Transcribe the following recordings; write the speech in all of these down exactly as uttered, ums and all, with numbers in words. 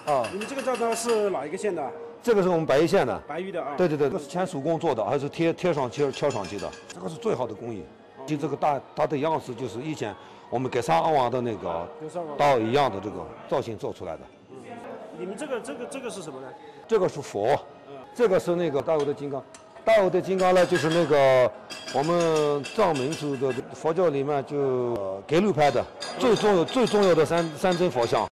啊，你们这个照片是哪一个县的？这个是我们白玉县的。白玉的啊。对对对，这个是全手工做的，还是贴贴上漆敲上去的，这个是最好的工艺。就这个大，它的样式就是以前我们格萨阿王的那个道一样的这个造型做出来的。你们这个这个这个是什么呢？这个是佛，这个是那个大有的金刚，大有的金刚呢就是那个我们藏民族的佛教里面就格鲁派的最重要最重要的三三尊佛像。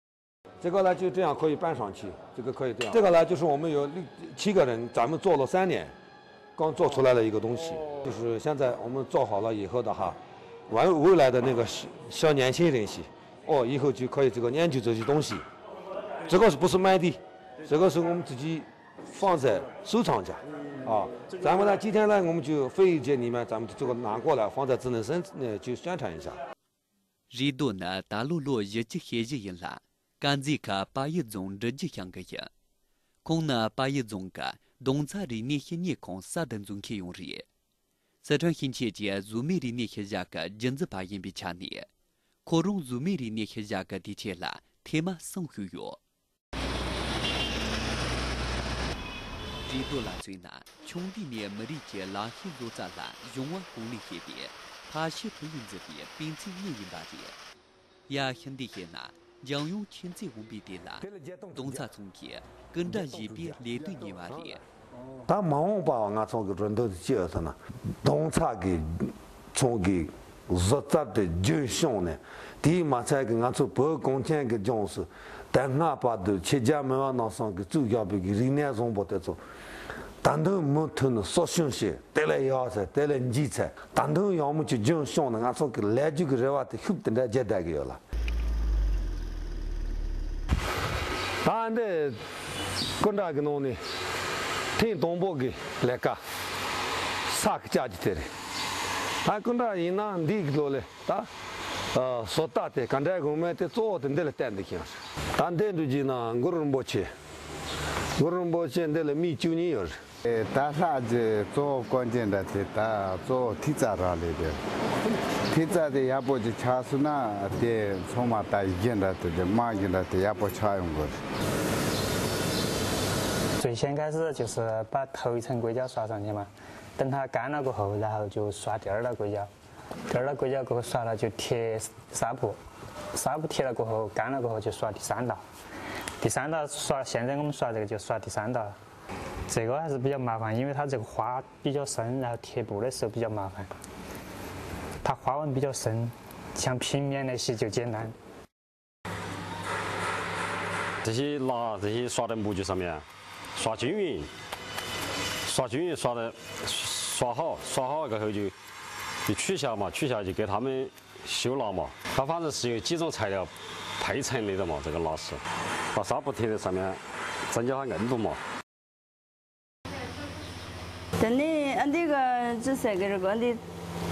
这个呢，就这样可以搬上去，这个可以这样。这个呢，就是我们有六七个人，咱们做了三年，刚做出来了一个东西，就是现在我们做好了以后的哈，未未来的那个小小年轻人些，哦，以后就可以这个研究这些东西。这个是不是卖的？这个是我们自己放在收藏家啊。咱们呢，今天呢，我们就非遗节里面，咱们这个拿过来放在智能生，呃，去宣传一下。 རེ་རྡོ་ནི་ད་ལོ་ལོ་བཞི་བཅུ་ཞེ་བཞི་ཡིན་ལ། དཀར་མཛེས་ཁུལ་དཔལ་ཡུལ་རྫོང་འབྲི་རྒྱུད་ཞང་གི་ཡིན། ཁོང་ནི་དཔལ་ཡུལ་རྫོང་གི་རྡོང་ཚ་རིག་གནས་ཞིབ་གཉེར་ཁང་གསར་དུ་འཛུགས་མཁན་ཡང་རེད། སི་ཁྲོན་ཞིང་ཆེན་གྱི་བཟོ་མའི་རིག་གནས་ཤུལ་བཞག་གི་རྒྱུན་འཛིན་པ་ཡིན་པའི་ཆ་ནས། ཁོ་རང་བཟོ་མའི་རིག་གནས་ཤུལ་བཞག་གི་དུས་ཆེན་ལ་ཐེངས་མ་གསུམ་ཞུགས་ཡོད། རེ་རྡོ་ལ་མཚོན་ན། ཆུང་དུས་ནས་མི་རིགས་ཀྱི་ལག་ཤེས་བཟོ་རྩལ་ལ་གཞུང་བ་གོང་ལེན་བྱས་ཏེ། ཕ་ཤུལ་བུ་ཡུལ་འཛིན་པའི་དཔེ་མཚོན་གཉིས་ཡིན་པ་རེད། ཡ་ཤིན་ཏུ་བཤད་ན། འཇམ་དབྱངས་མཁྱེན་བརྩེ་དབང་པོའི་དུས་ལ། རྡོང་ཚ་ཚང་གིས་སྐུ་འདྲ་བཞེས་པའི་ལས་དོན་གཉེར་བ་རེད། ད་མ་འོངས་པ་ང་ཚོ་གི་རེ་འདུན་དེ་ཅི་ཡོད་ཟེར་ན། རྡོང་ཚ་གི་ཚང་གི་བཟོ་རྩལ་དེ་རྒྱུན་བསྲིངས་ནས། དེས་མ་ཚད་ཀྱི་ང་ཚོ་བོད་གངས་ཅན་གྱི་ལྗོངས་སུ་དེ་སྔ་བར་དུ་ཆོས་རྒྱལ་མི་དབང་རྣམ་གསུམ་གྱིས་བཙུགས་བཞག་པའི་གི་རིག་གནས་བཟང་པོ་དེ་ཚོ་ད་དུང་མུ་མཐུད་ནས་གསོ་སྐྱོང་བྱས། དེ་ལས་ཡག་ཚེ། དེ་ལས་འཇིགས་ཚེ། ད་དུང་ཡག་མོ་ཅིག་རྒྱུན་བསྲིངས་ནས་ང་ཚོ་གི་ལས་རྒྱུ་གི་རེ་བ་དེ་ཤུགས་དེ་འདྲ་རྒྱས་བསྡད་ཀྱི་ཡོད་ལ། ད་འདི་སྐུ་འདྲ་གི་ནང་ནས་ཐེངས་དང་པོ་གི་ལས་ཀ་ས་གི་ལྕགས་ཀྱི་དེ་རེད། ད་སྐུ་འདྲ་ཡིན་ན་འདི་གི་ལོ་ལས་ད་བཟོ་ལྟ་དེ་ག་འདྲ་དགོས་མེད་དེ་གཙོ་བོ་དེ་འདི་ལ་བལྟས་འདུག་ཀྱང་། ད་འདི་འདྲ་བགྱིས་ན་གུ་རུ་རིན་པོ་ཆེ། གུ་རུ་རིན་པོ་ཆེ་འདི་ལ་མི་བཅུ་གཉིས་ཡོད་རེད། ད་ལྷ་རྗེ་གཙོ་བོ་དཀོན་ཅན་འདྲ་དེ་ད་གཙོ་བོ་ཐིག་རྩ་རག་ལས་དེ། ཐིག་རྩ་དེ་ཡག་པོ་ཅིག་ཆགས་སོང་ན་དེ་ཚང་མ་ད་གཞི་འདྲ་དེ་དེ་དམངས་གཞི་འདྲ་དེ་ཡག་པོ་ཆགས་ཡོང་གི་རེད། 最先开始就是把头一层鬼脚刷上去嘛，等它干了过后，然后就刷第二道鬼脚。 第二个国家给我刷了就贴纱布，纱布贴了过后干了过后就刷第三道，第三道刷，现在我们刷这个就刷第三道，这个还是比较麻烦，因为它这个花比较深，然后贴布的时候比较麻烦，它花纹比较深，像平面那些就简单。 这些蜡，这些刷的模具上面，刷均匀，刷均匀，刷的，刷好，刷好过后就，就取下嘛，取下就给他们修蜡嘛。它反正是有几种材料配成的嘛，这个蜡是，把纱布贴在上面，增加它硬度嘛。 དེ་ནས་ཨ་འདི་ག་ཅི་ཟེར་གི་རེད་གོ། ཨ་འདི་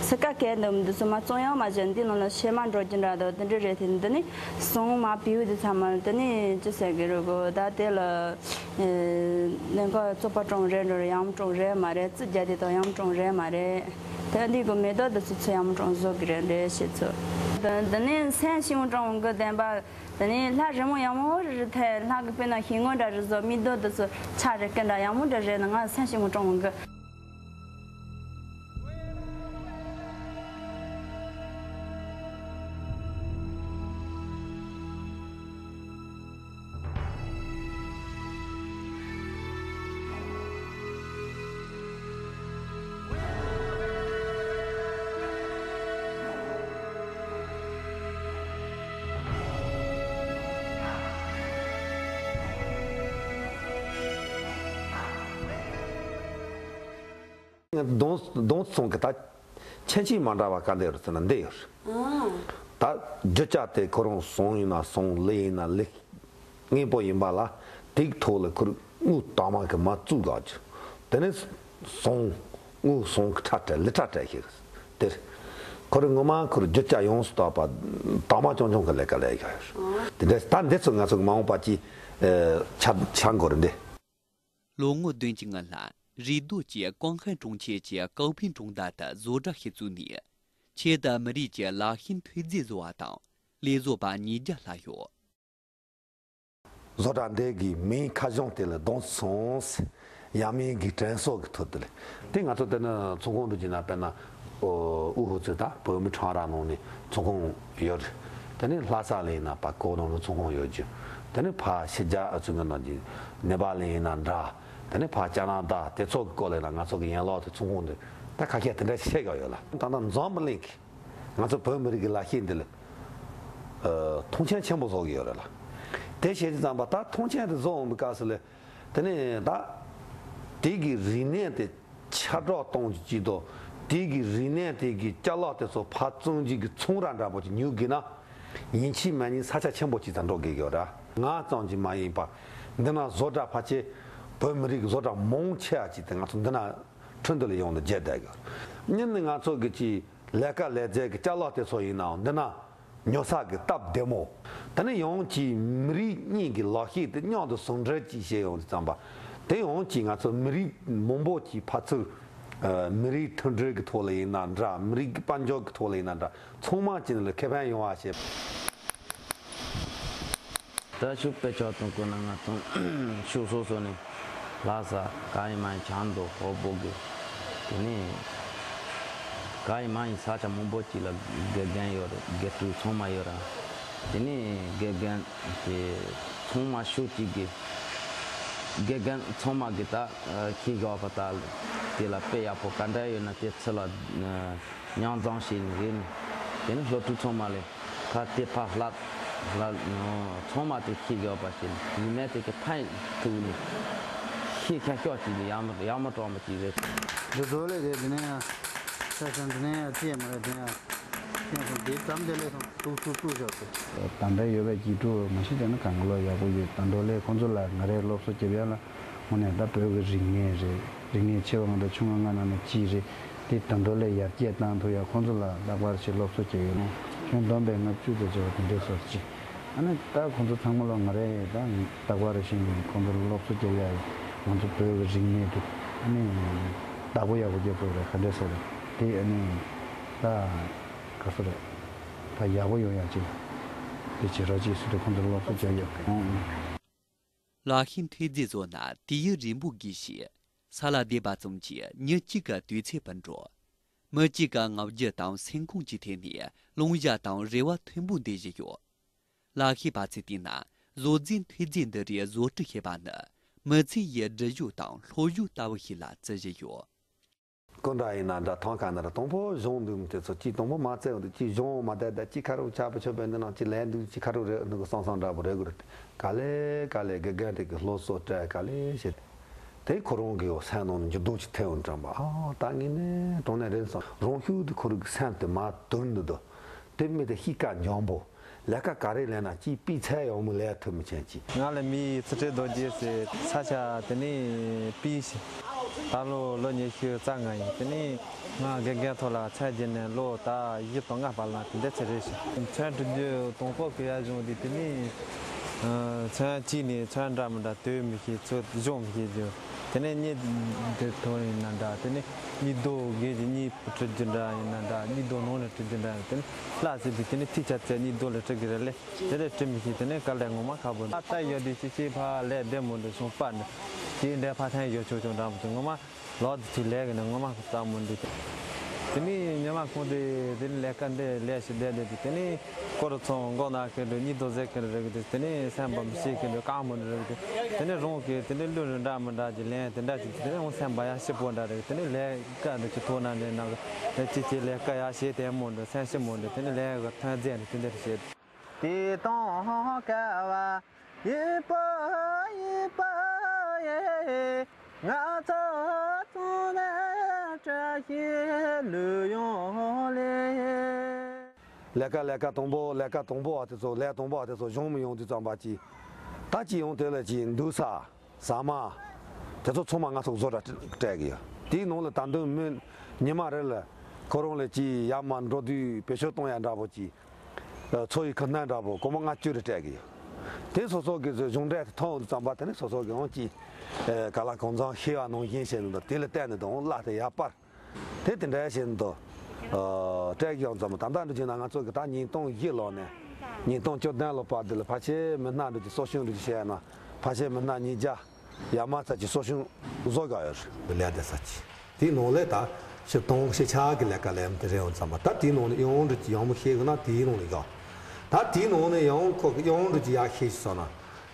ཚི་ཀ་གས་འདུག་འདི་ཚོ་མ་བཙོང་ཡག་མ་བྱས་འདི་ནང་ལ་ཤེལ་མ་འགྲོ་གི་འདྲ་འདུག་དེ་འདྲ་རེད། དེ་འདི་ནི་ཟངས་མ་བེའུ་འདི་ཚང་མ་དེ་ནི་ཅི་ཟེར་གི་རེད་གོ། ད་དེ་ལ་ལེན་ཀ་བཙོག་པ་གྲོང་རེད་འགྲོ་རེད། ཡག་མོ་གྲོང་རེད་མ་རེད། རྩི་རྒྱག་དེ་དང་ཡག་མོ་གྲོང་རེད་མ་རེད། དེ་འདི་གོ་མེ་ཏོག་འདི་ཚོ་ཚོ་ཡག་མོ་གྲོང་བཟོ་གི་རེད་འདྲེ་ཤེས་ཚོ། དེ་འདི་ནི་སེམས་ཤིང་གྲོང་གི་བདེན་པ། དེ་ནས་ལྷ་རི་མོ་ཡག་མོ་རེ་རེ་ཐལ། ལྷ་གི་དཔེར་ན་ཞིང་ངོ་འདྲ་རེ་བཟོ། མིག་རྡོ་དེ་ཚོ་ཆ་རེ་སྐེ་འདྲ་ཡག་མོ་འདྲ་རེད་ན་ང་སེམས་ཤིང་མོ་གྲོང་གི། གདོང་གདོང་ཚོང་གི་ད་ཁྱད་ཆོས་མ་འདྲ་བ་ག་འདྲ་ཡོད་ཟེར་ན་འདི་ཡོད། ད་རྒྱུ་ཆ་དེ་ཁོ་རང་ཟངས་ཡིན་ན་ཟངས། ལི་ཡིན་ན་ལི། དངོས་པོ་ཡིན་པ་ལ་དེའི་ཐོག་ལ་ཁོར་དངུལ་དྭངས་མ་གི་མ་བཙུགས་དགོས་རྒྱུ། དེ་ནས་ཟངས་དངུལ་ཟངས་ཀྱི་ཁྲ་བྲལ་ལི་ཁྲ་བྲལ་ཞིག་དེར་ཁོ་རང་ངོ་མ་ཁོར་རྒྱུ་ཆ་ཡོངས་སུ་དག་པ་དྭངས་མ་ཆུང་ཆུང་གི་ལས་ཀ་ལས་ཡོད། དེ་འདྲ་ད་འདི་ཚོ་ང་ཚོ་གི་མ་འོངས་པ་གྱི་ཆ་ཆ་འགོར་འདི། ལོ་ངོ་བདུན་གྱི་སྔོན་ལ་རེ་རྡོ་བཅས་ཀོང་ཧན་གྲོང་ཁྱེར་གྱི་ཀའོ་ཕིན་གྲོང་རྡལ་དུ་བཟོ་གྲྭ་ཞིག་བཙུགས་ནས། ཆེད་དུ་མི་རིགས་ཀྱི་ལག་ཤེས་མཐོ་ཚད་བཟོ་བ་དང་ལས་བཟོ་པ་ཉིས་བརྒྱ་ལྷག་ཡོད། བཟོ་གྲྭ་འདི་གི་མིང་ཁ་གཞུང་དེ་ལ་གདོང་སོང་ཟེར། ཡབ་མེས་ཀྱི་དྲན་གསོ་གི་ཐོག་དེ་ལ། དེ་ང་ཚོ་དེ་ནི་ཚོང་ཁང་དུ་ཕྱིན་ན། དཔེར་ན་ཨོ་ཨུ་ཧུ་ཚོས་ད་བོད་མི་ཁྲང་ར་ནང་ནས་ཚོང་ཁང་ཡོད་རེད། དེ་ནས་ལྷ་ས་ལ་ཡིན་ན་པ་ཀོ་ནང་ལ་ཚོང་ཁང་ཡོད་རྒྱུ། དེ་ནས་ཕ་ཕྱི་རྒྱལ་ཨ་ཚོ་གི་ནང་གི་ནེ་པ་ལ་ཡིན་ན་འདྲ། དེ་ནས་ཕ་ཅ་ན་ད་དེ་ཚོ་གི་སྐོར་ལ་ཡིན་ན། ང་ཚོ་གི་ཡན་ལག་དེ་ཚོང་ཁང་དེ་ད་ཁ་ཤས་དེ་འདྲ་ཤེས་གི་ཡོད་ལ། ད་ལྟ་འཛམ་བུ་གླིང་གི་ང་ཚོ་བོད་མི་རིགས་ཀྱི་ལག་ཤེས་འདི་ལ་ཨ་མཐོང་ཆེན་ཆེན་པོ་བཟོ་གི་ཡོད་རེད་ལ། དེ་བྱས་ཙང་པ་ད་མཐོང་ཆེན་དེ་བཟོ་འོང་བའི་སྐབས་སུ་ལ། དེ་ནས་ད་དེ་གི་རིག་གནས་དེ་ཁྱབ་བསྒྲགས་གཏོང་རྒྱུ་དང་། དེ་གི་རིག་གནས་དེ་གི་ཅ་ལག་དེ་ཚོ་ཕར་བཙོང་རྒྱུ་གི་ཚོང་ར་འདྲ་པོ་ཅིག་ཉོ་དགོས་ན། ཡིན་གཅིག་མིན་གཉིས་ས་ཆ་ཆེན་པོ་ཅིག་ཙམ་འགྲོ་དགོས་ཀྱི་ཡོད་རེད། ང་ཙམ་གྱིས་མ་ཡིན་པ་འདི་ན་བཟོ་གྲྭ་ཕལ་ཆེར་བོད་མི་རིགས་ཀྱི་བཟོ་གྲྭ་མང་ཆེ་བ་ཅིག་དེ་ང་ཚོ་འདི་ན་ཁྲིན་ཏུ་ལ་ཡོང་དུ་བརྗེད་བསྡད་ཀྱི། གཉིས་ནི་ང་ཚོ་གི་ཅིག་ལས་ཀ་ལས་རྩལ་གྱི་ཅ་ལག་དེ་ཚོ་ཡིན་ནའང་འདི་ན་ཉོ་ས་གི་སྟབས་བདེ་མོ། དེ་ནས་ཡང་ཅིག་མི་རིགས་གཉིས་ཀྱི་ལག་ཤེས་དེ་མཉམ་དུ་ཟུང་འབྲེལ་ཅིག་བྱས་ཡོང་དུས་ཙམ་པ། དེ་ཡང་ཅིག་ང་ཚོ་མི་རིགས་མང་པོ་ཅིག་ཕར་ཚུར་ཨ་མི་རིགས་མཐུན་སྒྲིལ་གྱི་ཐོག་ལ་ཡིན་ན་འདྲ། མི་རིགས་ཀྱི་དཔལ་འབྱོར་གྱི་ཐོག་ལ་ཡིན་ན་འདྲ། ཚང་མ་ཅིག་ལ་ཁེ་ཕན་ཡོང་བ་བྱེད། ད་ཕྱུགས་དཔེ་ཆ་དང་བཀོད་ན། ང་ཚོ་ཕྱུགས་སོ་སོ་ནས་ལྷ་ས་ག་ཡིན་མ་ཡིན་ཆབ་མདོ་ཧོ་སྦོ་གི། དེ་ནས་ག་ཡིན་མ་ཡིན་ས་ཆ་མང་པོ་ཅིག་ལ་དགེ་རྒན་ཡོད་རེད། དགེ་ཕྲུག་ཚང་མ་ཡོད་ར། དེ་ནས་དགེ་རྒན་དེ་ཚང་མ་ཕྱུགས་གཅིག་གི། དགེ་རྒན་ཚང་མ་གི་ད་ཁྱི་ཞོག་པ་ད་དེ་ལ་དཔེ་ཡག་པོ་ག་འདྲ་ཡོད་ན་དེ་ཚུར་ལ་མྱང་བསྡོམས་བྱས་ནས་རེད། དེ་ནས་སློབ་ཕྲུག་ཚང་མ་ལས་ཕར་དེ་ཕར་ལྷག་ལྷག་ཚང་མ་དེ་ཤེས་དགོས་པ་ཞིག་ཡིན་ནས། དེ་གི་ཕན་ཐུག་ནས་ཤེས་ཁ་ཤོག་ཅིག་ནས་ཡག་མོ་ཡག་མོ་དྲང་པ་ཅིག་རེད། འདི་ཚོ་ལས་དེ་འདི་ནས་ཡང་ས་ས་འདི་ནས་ཡང་ཅི་ཡང་མ་རེད། དེ་ཡང་ཁྱེད་ཚོ་འདི་ཙམ་དེ་ལས་སོང་ཏུག་ཏུག་ཏུག་ཤོག་ཟེར། ད་ལྟ་ཡོད་པའི་སྐྱིད་སྡུག་མ་ཤེས་ཀྱང་ན་གང་ག་ལོ་ཡག་པོ་ཡོད། ད་འགྲོ་ལས་ཁོང་ཚོ་ལ་ང་རའི་སློབ་གསོ་བརྒྱབ་ཡ་ལ། དངོས་གནས་ད་བོད་ཀྱི་རིག་གནས་རེད། རིག་གནས་ཆེ་བ་ང་ཚོ་ཆུང་བ་ལྔ་ནང་ནས་གཅིག་རེད། དེ་ད་འགྲོ་ལས་ཡར་རྒྱས་བཏང་ཐུབ་ཡ་ཁོང་ཚོ་ལ་ལྷག་པར་ཞིག་སློབ་གསོ་བྱེད་ཡོད་ན་ཁྱོན་བསྡོམས་པས་ལྔ་བཅུ་ཙམ་བྱེད་པ་དེ་འདྲས་སོགས་ཅིག། ཨ་ནི་ད་ཁོང་ཚོ་ཚང་མ་ལ་ང་རས་ད་ལྷག་པར་ཞིག་ཁོང་ཚོ་ལ་སློབ་གསོ་བརྒྱབ་ཡ་ཡིན། ང་ཚོ་བོད་ཀྱི་རིག་གནས་དེ་ཨ་ནི་བདག་པོ་ཡག་པོ་རྒྱག་དགོས་རེད། ག་འདྲས་སོགས་རེད། དེ་ཨ་ནི་ད་ག་སོ་རེད། ད་ཡག་པོ་ཡོང་ཡ་ཅིག་དེ་བྱེད་རོགས་ཅིག་ཟེར་དུས་ཁོང་ཚོ་ལ་སློབ་གསོ་བརྒྱབ་ཡོད། ཨང་། ལག་ཤེས་མཐོ་ཚད་བཟོ་ན་དུས་ཡུན་རིང་པོ་དགོས་ཞེས། ས་ལ་བསྡད་པ་ཙམ་གྱིས་མྱི་གཅིག་གི་དུས་ཚོད་སྤུན་འགྲོ། མི་གཅིག་གི་ངག་རྒྱུན་དང་སེམས་ཁམས་ཀྱི་ཐད་ནས་བླང་བྱ་དང་རེ་བ་མཐོན་པོ་འདེགས་བཞིན་ཡོད། ལག་ཤེས་པ་ཚོས་བལྟས་ན། བཟོ་རྩལ་མཐོ་ཚད་འདི་རིགས་བཟོ་སྐྲུན་བྱེད་པ་ནི་མི་ཚེ་ཡི་སྒྲིབ་གཞུག་དང་ལྷོད་གཞུག་ལྟ་བུ་ཞིག་ལ་བརྩི་བཞིན་ཡོད། སྐུ་འདྲ་ཡིན་ན་འདྲ། ཐང་ཀ་ན་ར་དང་པོ་གཞུང་འདུག་དེ་ཚོ་གཅིག་དང་པོ་མ་བཙལ་བ་འདུག་གཅིག་གཞུང་མ་བསྡད་ད་གཅིག་ཁ་རུ་ཆགས་པ་ཆོད་པའི་འདི་ནང་གཅིག་ལས་འདུག་གཅིག་ཁ་རུ་རེད་འདུག་གསང་སང་འདྲ་པོ་རེད་དགོས་རེད། ག་ལེ་ག་ལེ་དགེ་རྒན་དེ་གི་སློབ་གསོ་སྤྲད་ག་ལེ་བྱེད། དེ་ཁོ་རང་གི་སེམས་ནང་ནས་འགྱུར་ལྡོག་ཅིག་ཐེབས་འོང་དྲན་པ། ཨ་ད་ངས་ནས་དྲང་གནས་རེད་བསམ། རང་ཤུགས་དེ་ཁོ་རང་གི་སེམས་དེ་མར་དུར་འདུག་དོ། དེ་མི་དེ་གཤིས་ཀ་འཇམ་པོ། ལས་ཀ་ག་རེ་ལས་ན་ཅིག་སྤུས་ཚད་ཡག་མོ་ལས་ཐུབ་མི་ཆེན་ཅིག། ང་ལ་མི་ཚུལ་ཁྲིམས་རྡོ་རྗེ་ཟེར། ས་ཆ་དེ་ནས་པིས་ད་ལོ་ལོ་ཉི་ཤུ་རྩ་ལྔ་ཡིན། དེ་ནས་ང་དགེ་རྒན་ཐོག་ལ་ཚད་བརྒྱུད་ནས་ལོ་ད་བཞི་དང་ལྔ་བར་ལ་དེ་འདྲ་ཚེ་རེད་ཤག། མཚན་འབྲི་རྒྱུ་དང་པོ་གི་ཡ་གཞུང་དེ་དེ་ནས་མཚན་གཅིག་ནས་མཚན་འདྲ་མི་འདྲ་དོད་མི་ཤེས། ཚུར་སྦྱོང་མི་ཤེས་རྒྱུ། དེ་ནས་གཉིས་དེ་ཐོག་ཡིན་ན་འདྲ། དེ་ནས་གཉིས་རྡོ་གི་གཉིས་བྲི་རྒྱུ་འདྲ་ཡིན་ན་འདྲ། གཉིས་རྡོ་ནང་ནས་བྲི་རྒྱུ་འདྲ་ཡིན། དེ་ནས་ལྷ་ཟེར་དུས་དེ་ནས་ཐིག་ཆ་ཚད་གཉིས་རྡོ་ལ་བྲི་གི་རེད་ལེ། དེ་ལས་བྲི་མི་ཤེས། དེ་ནས་དཀའ་ལས་ངོ་མ་ཁག་པོ་འདུག། ད་ཡོད་དུས་ཅི་ཅི་ཕ་ལས་བདེ་མོ་འདུག་སོང་པ་འདུག་ཅི་འདྲའི་ཕ་ཐན་ཡོད་ཆོག་ཆོག་འདྲ་མི་འདུག། ངོ་མ་ལོག་དུས་ཚོད་ལས་གི་ནས་ངོ་མ་རྩ་མོ་འདུག། དེ་ནས་ཉི་མ་ཁོང་དེ་དེ་ནས་ལས་ཀ་འདི་ལས་ཞིག་བསྡད་བསྡད་དུས་དེ་ནས་སྐོར་ཚོང་མགོ་ན་ཁེ་འདུག། གཉིས་རྡོ་ཟེར་ཁེ་འདུག་རེད་གི་འདུག། དེ་ནས་སེམས་པ་མི་ཤེས་ཁེ་འདུག། དཀའ་མོ་འདུག་རེད་གི་འདུག། དེ་ནས་རང་གི་དེ་ནས་ལུས་རིན་འདྲ་མི་འདྲ་གི་ལན་དེ་འདྲ་ཅིག་དེ་ནས་འོང་སེམས་པ་ཡང་སྐྱིད་པོ་འདྲ་རེད། དེ་ནས་ལས་ཀ་འདི་ཅི་ཐོག་ན་ནས་ནང་གི་ལས་ཅི་ཅི་ལས་ཀ་ཡང་བྱེད་དེ་མོ་འདུག། སེམས་ཤི་མོ་འདུག། དེ་ནས་ལས་ཀ་ཐོན་རྫས་འདི་དེ་འདྲ་བྱེད། དེ་དང་སྐལ་བ་ཡིན་པ་ཡིན་པ་ཡེ། ང་ཚོ་ཚང་མས་བཀྲ་ཤིས་ལུས་ཡོང་ལེ། ལས་ཀ་ལས་ཀ་དང་པོ་ལས་ཀ་དང་པོ་བ་དེ་ཚོ་ལས་དང་པོ་བ་དེ་ཚོ་གཞུང་མི་ཡོང་དུས་ཙམ་པ་ཅིག། ད་ཅི་ཡོང་དེ་ལ་ཅིག་འདུག་ས། ཟ་མ། དེ་ཚོ་ཚང་མ་ང་ཚོ་བཟོ་གྲྭ་སྤྲད་གི་ཡོད། དེའི་ནང་ལ་ད་དུང་མི་ཉི་མ་རེ་ལ་ཁོ་རང་ལ་ཅིག་ཡར་མར་འགྲོ་དུས་བེད་སྤྱོད་གཏོང་ཡ་འདྲ་པོ་ཅིག། ཚོ་ཡི་ཁ་སྣོན་འདྲ་པོ་སྒོར་མོ་ལྔ་བཅུ་རེ་སྤྲད་གི་ཡོད། དེ་སོ་སོ་གི་གཞུང་འབྲེལ་དེ་མཐོང་ཙམ་པ་དེ་ནི་སོ་སོ་གི་འོང་ཅིག། ག་ལ་གང་ཚང་ཤེས་པ་ནང་བཞིན་བྱས་ནས་འདུག། དེ་ལ་བལྟས་ནས་འདུག་འོང་གླ་དེ་ཡར་སྤར། དེ་དེ་འདྲ་བྱས་ནས་འདུག། སྤྲད་གི་ཡོང་ཙམ་པ་ད་ལྟ་འདྲ་བྱས་ན་ང་ཚོ་གི་ད་ཉིས་སྟོང་བཞི་ལོ་ནས། ཉིས་སྟོང་བཅུ་བདུན་ལོ་བར་དུ་ལ་ཕལ་ཆེར་མི་སྣ་འདི་ཚོ་གསོ་སྐྱོང་འདི་ཚོ་བྱས་ན་ཕལ་ཆེར་མི་སྣ་ཉིས་བརྒྱ་ཡར་མར་ཙམ་གྱི་གསོ་སྐྱོང་བཟོ་དགོས་ཡོད་རེད། ལས་སྡེ་ས་ཆ་དེའི་ནང་ལས་ད་ཕྱིར་གཏོང་ཤེས་བྱ་གི་ལས་ཀ་ལས་མི་དེ་རེད། འོང་ཙམ་པ་ད་དེའི་ནང་ནས་ཡང་འདྲི་ཅིག་ཡང་མོ་ཤེས་དགོས་ན་དེའི་ནང་ནས་ཡོད། ད་དེའི་ནང་ནས་ཡང་ཁོ་གི་ཡང་འདྲི་ཅིག་ཡར་ཤེས་ཤིག་སོང་ན་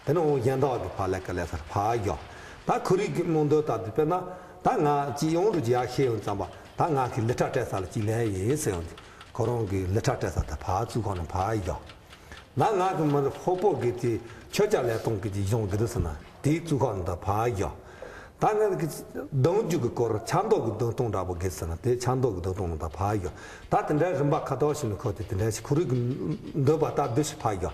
དེ་ནས་འོང་གཞན་དག་གི་ཕར་ལས་ཀ་ལས་སར་ཕར་ཡོད། ད་ཁོ་རིག་གི་མོ་འདོད་ད་དེ་དཔེར་ན་ད་ང་ཅིག་ཡང་འདྲི་ཅིག་ཡར་ཤེས་འོང་ཙམ་པ་ད་ང་གི་ལི་ཁྲ་སྤྲད་ས་ལ་ཅིག་ལས་ཡིན་ཟེར་ཡོང་དུས་ཁོ་རང་གི་ལི་ཁྲ་སྤྲད་ས་ད་ཕར་ཚུར་ཁོ་ནས་ཕར་ཡོད། ན་ང་གི་མི་རེ་ཧོ་པོ་གི་དེ་ཁྱོད་ཅག་ལས་གཏོང་གི་དེ་གཞུང་གི་རེད་ཟེར་ན་དེའི་གཙུག་ཁ་ནས་ད་ཕར་བཞག་ད་ང་གི་གདུང་རྒྱུད་ཀྱི་སྐོར་ཆབ་མདོ་གི་གདུང་སྟོང་འདྲ་པོ་གི་ཟེར་ན་དེ་ཆབ་མདོ་གི་གདུང་སྟོང་ནས་ད་ཕར་བཞག་ད་དེ་འདྲའི་རིམ་པ་ཁ་ཐོག་ཞིག་ནས་ཁོ་དེ་དེ་འདྲའི་ཞིག་ཁོ་རིག་གི་འདོད་པ་ལྟར་བསྡུ་ཞིག་ཕར་བཞག་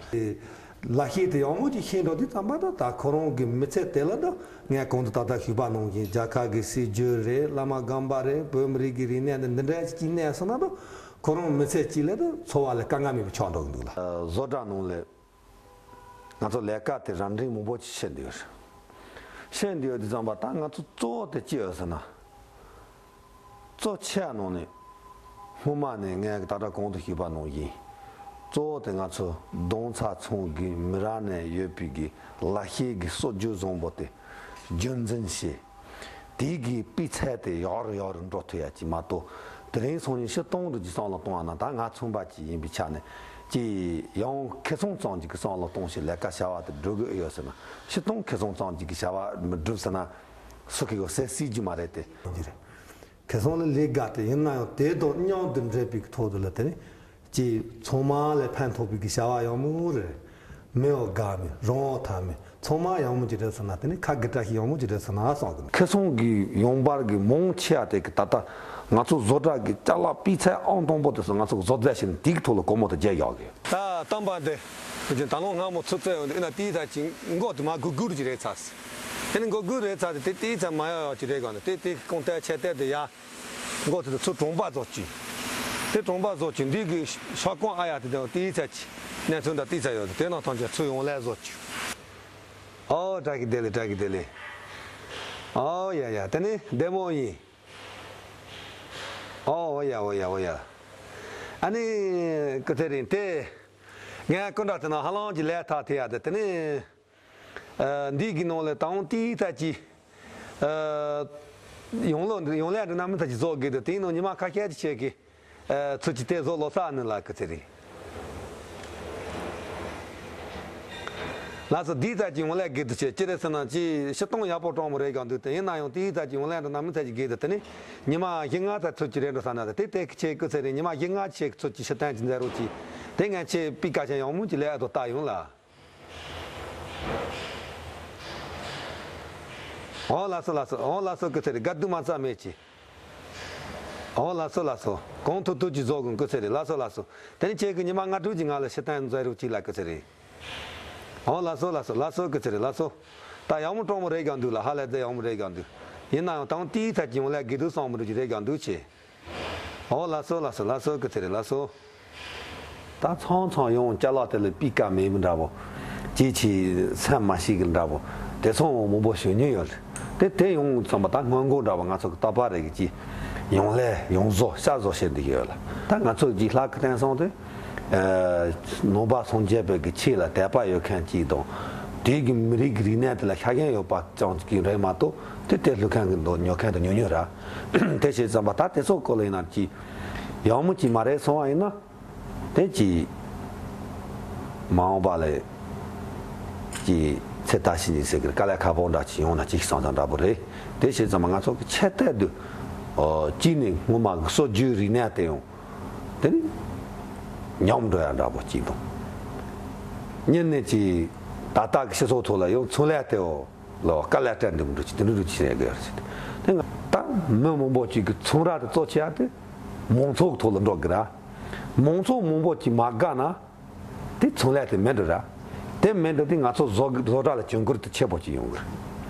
ལ་ཤེས་དེ་ཡག་མོ་ཅིག་ཤེས་འགྲོ་དུས་ཙམ་པ་ད་ད་ཁོ་རང་གི་མི་ཚེ་དེ་ལ་ད་ངས་གོང་དུ་ད་ལྟ་ཞུས་པ་ནང་བཞིན་རྒྱལ་ཁབ་ཀྱི་སྲིད་ཇུས་རེད། བླ་མ་དགོན་པ་རེད། བོད་མི་རིགས་ཀྱི་རིག་གནས་འདི་འདི་འདྲའི་ཅིག་གནས་སོང་ན་ད། ཁོ་རང་མི་ཚེ་གཅིག་ལ་ད་འཚོ་བ་ལ་དཀའ་ངལ་མེད་པ་ཆགས་འགྲོ་གི་འདུག་ལ། བཟོ་གྲྭ་ནང་ལ་ང་ཚོ་ལས་ཀ་དེ་རབ་འབྲིང་མང་པོ་ཅིག་བྱེད་འདོད་ཡོད་རེད། བྱེད་འདོད་ཡོད་དུས་ཙམ་པ་ད་ང་ཚོ་གཙོ་བོ་དེ་ཅི་ཡོད་ཟེར་ན། གཙོ་ཆེ་བ་ནང་ནས་སྔོན་མ་ནས་ངས་ད་ལྟ་གོང་དུ་ཞུས་པ་ནང་བཞིན་གཙོ་བོ་དེ་ང་ཚོ་རྡོང་ཚ་ཚང་གི་མི་རབས་ནས་ཡོད་པའི་གི་ལག་ཤེས་ཀྱི་སྲོལ་རྒྱུན་བཟང་པོ་དེ་རྒྱུན་འཛིན་བྱེད། དེའི་གི་སྤུས་ཚད་དེ་ཡག་རུ་ཡག་རུ་འགྲོ་ཐུབ་ཡ་ཅིག་མ་གཏོགས་དེ་རིང་སང་ཉིན་ཕྱིར་གཏོང་རུ་ཅིག་བསམ་བློ་གཏོང་བ་ན་ད་ང་ཚོང་པ་ཅིག་ཡིན་པའི་ཆ་ནས་ཅིག་ཡང་ཁེ་བཟང་ཙམ་ཅིག་གི་བསམ་བློ་གཏོང་ཞིག་ལས་ཀ་བྱ་བ་དེ་སྒྲུབ་གི་ཡོད་ཟེར་ན་ཕྱིར་གཏོང་ཁེ་བཟང་ཙམ་ཅིག་གི་བྱ་བ་མི་སྒྲུབ་ཟེར་ན་སུ་གི་ཡོད་ཟེར་སྲིད་རྒྱུ་མ་རེད་དེ། འདི་རེད། ཁེ་བཟང་ལ་ལས་དགའ་དེ་ཡིན་ན་ཡང་དེ་དང་མཉམ་དུ་འབྲེལ་བའི་ཐོག་ཏུ་ལ་དེ་ནི། ཅེས་ཚང་མ་ལ་ཕན་ཐོགས་པའི་གི་བྱ་བ་ཡག་མོ་རེད། མི་འོ་དགའ་མི་རང་འོ་ཐ་མི་ཚང་མ་ཡག་མོ་ཅིག་རེད་ཟེར་ན་དེ་ནི་ཁ་དགེ་བཀྲ་ཤིས་ཡག་མོ་ཅིག་རེད་ཟེར་ན་བསམ་གི་འདུག་ཁེ་བཟང་གི་ཡོང་འབབ་གི་མང་ཆེ་བ་དེ་གི་ད་ལྟ་ང་ཚོ་བཟོ་གྲྭ་གི་ཅ་ལག་སྤུས་ཚད་ཨང་དང་པོ་དེ་ཚོ་ང་ཚོ་གི་བཟོ་རྩལ་ཞིག་ནི་དེ་གི་ཐོག་ལ་སྒོར་མོ་དེ་བརྒྱབ་ཡག་གི་ཡོད། ད་གཏམ་པ་འདི་ད་ལོ་སྔ་མོ་ཚུར་བཙལ་ཡོང་དུས་ཨེ་ན་དེའི་ཚ་ཅིག་མགོ་དེ་མ་སྒུར་སྒུར་ཅིག་རེད་ཚ་སི། དེ་ནི་མགོ་སྒུར་རེད་ཚ་དེ་དེ་དེའི་ཚ་མ་ཡག་ཡག་ཅིག་རེད་ག་འདི་དེ་དེ་གི་གོང་ཏེ་ཆེ་ཏེ་དེ་ཡ། མགོ་དེ་དུ་ཚུར་གྲོང་པ་བཟོ་བཅུག་དེ་གྲོང་པ་བཟོ་བཅུག་འདི་གི་ཤ་ཀོང་ཨ་ཡ་དེ་དེ་དེའི་ཚ་ཅི་གནས་ཚུལ་འདྲ་དེའི་ཚ་ཡོད་དེ་དེ་ནང་ཐང་ཆ་ཚུར་ཡོང་ལས་བཟོ་བཅུག་ཨོ་བཀྲ་ཤིས་བདེ་ལེགས། བཀྲ་ཤིས་བདེ་ལེགས། ཨོ་ཡ་ཡ་དེ་ནི་བདེ་མོ་ཡིན། ཨོ་ཨོ་ཡ་ཨོ་ཡ་ཨོ་ཡ། ཨ་ནི་ཀུ་ཚེ་རིང་དེ་ངས་ཀུན་དྲ་དེ་ནང་ཧ་ལམ་གྱི་ལས་ཐག་དེ་ཡ་དེ་དེ་ནི། ཨ། འདི་གི་ནང་ལ་དང་དེའི་ཚ་ཅི། ཨ། ཡོང་ལོ་ཡོང་ལས་འདི་ན་མི་ཚ་ཅི་བཟོ་དགོས་འདུག་དེའི་ནང་ཉི་མ་ཁ་ཤས་ཅིག་བྱེད་ཀི། ཨ། ཚུར་ཅི་དེ་བཟོ་ལོ་ས་ནི་ལ་ཀི་ཚེ་རིང་། ལགས་སོ་འདིའི་ཚ་ཅི་ཡོང་ལས་དགོས་འདུག་ཅེས་ཅི་རེད་ཟེར་ན་ཅི་ཕྱིར་གཏོང་ཡག་པོ་གྲོང་མོ་རེད་ཀྱང་འདུག་དེ་ཡིན་ན་ཡང་དེའི་ཚ་ཅི་ཡོང་ལས་འདི་ན་མི་ཚ་ཅི་དགོས་འདུག་དེ་ནི་ཉི་མ་བཞི་ལྔ་ཚ་ཚུར་ཅི་རེད་འགྲོ་ས་ན་དེ་དེ་ཀི་ཆེ་ཀི་ཚེ་རིང་ཉི་མ་བཞི་ལྔ་ཆེ་ཀི་ཚུར་ཅི་ཕྱིར་གཏོང་ཅི་མཛད་རོགས་ཅི་དེ་ངས་ཆེ་པི་ཀ་ཅན་ཡག་མོ་ཅི་ལས་ཨ་དོ་ལྟ་ཡོང་ལ། ཨོ་ལགས་སོ་ལགས་སོ། ཨོ་ལགས་སོ་སྐུ་ཚེ་རིང་དགའ་སྡུག་མ་རྩ་མེད་ཀྱི། ཨོ་ལགས་སོ་ལགས་སོ། གང་ཐུབ་ཐུབ་ཀྱིས་བཟོ་དགོས་སྐུ་ཚེ་རིང་། ལགས་སོ་ལགས་སོ། དེ་ནི་ཁྱེད་ཀྱི་ཉི་མ་ལྔ་དྲུག་གི་ནང་ལ་ཕྱིར་བཏང་མཛད་རོགས་གཅིག་ལ་སྐུ་ཚེ་རིང་། ཨོ་ལགས་སོ་ལགས་སོ། ལགས་སོ་སྐུ་ཚེ་རིང་། ལགས་སོ། ད་ཡག་མོ་གྲོང་མོ་རེད་ཀྱང་འདུག་ལ་ཧ་ལས་ད་ཡག་མོ་རེད་ཀྱང་འདུག་ཡིན་ན་ཡང་དང་དེའི་ཚ་ཅི་ཡོང་ལས་དགོས་འདུག་བསམ་མི་འདུག་ཅི་རེད་ཀྱང་འདུག་ཅེས། ཨོ་ལགས་སོ་ལགས་སོ་ལགས་སོ་སྐུ་ཚེ་རིང་ལགས་སོ། ད་ཚང་ཚང་ཡོང་ཅ་ལག་དེ་ལ་སྤུས་ཀ་མེད་མི་འདྲ་པོ། ཅིའི་ཕྱིར་སེམས་མ་ཤེས་གི་འདྲ་པོ། དེ་ཚོ་མང་པོ་ཞུ་མྱོང་ཡོད་རེད། དེ་དེ་ཡོང་ཙམ་པ་ད་སྔོན་འགོག་འདྲ་པོ་ང་ཚོ་གི་རྟག་པར་རེ་གི་ཅི། ཡོང་ལས་ཡོང་བཟོ་ཤ་བཟོ་བྱེད་འདི་ཡོད་ལ། ད་ང་ཚོ་གི་ལྷག་གི་བསྟན་སོང་དེ། ནང་པ་སངས་རྒྱས་པའི་གི་ཆོས་ལ་དད་པ་ཡོད་མཁན་གཅིག་དང་། དེ་གི་མི་རིགས་ཀྱི་རིག་གནས་དེ་ལ་ཤ་ཞེན་ཡོད་པ་ཅང་གཅིག་རེད་མ་གཏོགས་དེ་དེ་ལུས་མཁན་གི་འདུག་ཉོ་མཁན་དང་ཉོ་ཉོ་ར། དེ་བྱས་ཙམ་པ་ད་དེ་ཚོ་སྐོར་ལ་ཡིན་ན་ཅི། ཡག་མོ་ཅིག་མ་རེད་སོང་བ་ཡིན་ན། དེ་ཅི། མ་འོངས་པ་ལ། ཅི། ཚེ་ད་ཕྱི་གཉིས་ཟེར་གི་དཀའ་ལས་ཁག་པོ་འདྲ་ཅིག་ཡོང་ན་ཅིག་སང་ཙང་འདྲ་པོ་རེད། དེ་བྱས་ཙམ་པ་ང་ཚོ་གི་ཆེ་གཏད་དུ། ཨོ། གཅིག་ནས་སྔོན་མ་གི་སྲོལ་རྒྱུན་རིག་གནས་དེ་ཡང་། དེ་ནི་ཉམས་འགྲོ་ཡ་འདྲ་པོ་གཅིག་དང་། གཉིས་ནས་ཅིག་ད་ལྟ་གི་སྤྱི་ཚོགས་ཐོག་ལ་ཡང་ཚོང་ལས་དེའོ་ལོ་དཀའ་ལས་སྤྲད་འདུག་འགྲོ་ཅིག་དེ་འདྲ་འགྲོ་ཅིག་རེད་གི་ཡོད་རེད། དེ་ང་ད་མི་མང་པོ་ཅིག་གི་ཚོང་ར་དེ་གཙོ་ཆེ་ཡ་དེ་མང་ཚོགས་ཐོག་ལ་འགྲོ་གི་ར། མང་ཚོགས་མང་པོ་ཅིག་མ་དགའ་ན་དེ་ཚོང་ལས་དེ་མེད་འགྲོ་ར། དེ་མེད་འགྲོ་དེ་ང་ཚོ་བཟོ་བཟོ་གྲྭ་ལ་གྱོང་གུད་དེ་ཆེ་པོ་ཅིག་ཡོང་གི་རེད།